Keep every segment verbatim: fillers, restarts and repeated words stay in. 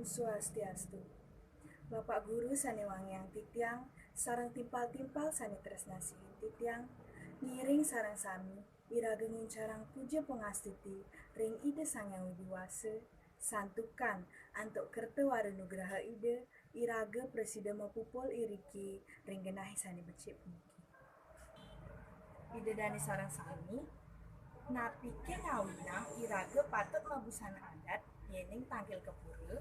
Swastiastu. Bapak Guru sane wangiang titiang, sareng timpal-timpal sane tresnasihin titiang, ngiring sareng sami iraga nguncarang puja pangastuti ring Ida Sang Hyang Widi Wasa, santukan antuk kerta wara nugraha Ida, iraga prasida mapupul iriki ring genahe sane becik puniki. Ida dane sareng sami, napike ngawinang iraga patut mabusana adat yening tangkil kepura?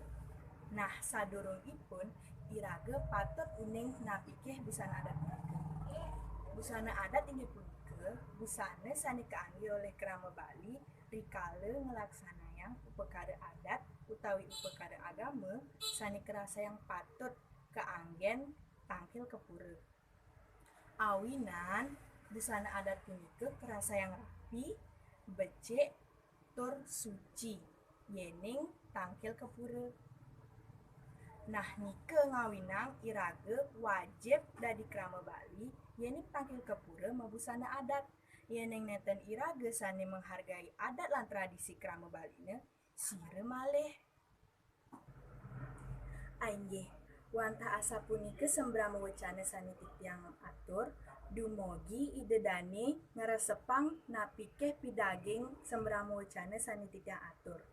Nah, sadurungipun iraga patut uning napike busana adat punika. Busana adat inggih punika busana sane kaangge olih krama Bali rikala nglaksanayang upakara adat utawi upakara agama sane karasayang patut kaanggen tangkil kepura. Awinan busana adat punika karasayang rapi, becik, tur suci yening tangkil kepura. Nah, nika ngawinang iraga wajib dadi krama Bali yening tangkil kepura mabusana adat. Yening nenten iraga sane menghargai adat lan tradisi krama Balina, sira malih. Ainggih, wantah asapunika sambrama wecana sane titiang atur, dumugi Ida dane ngresepang napike pidaging sambrama wecana sane titiang atur.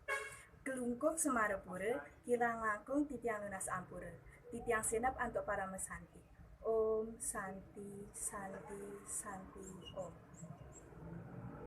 Klungkung Semarapura, kirang langkung titiang nunas ampura. Titiang sineb antuk parama santi. Om Santi, Santi, Santi, Om.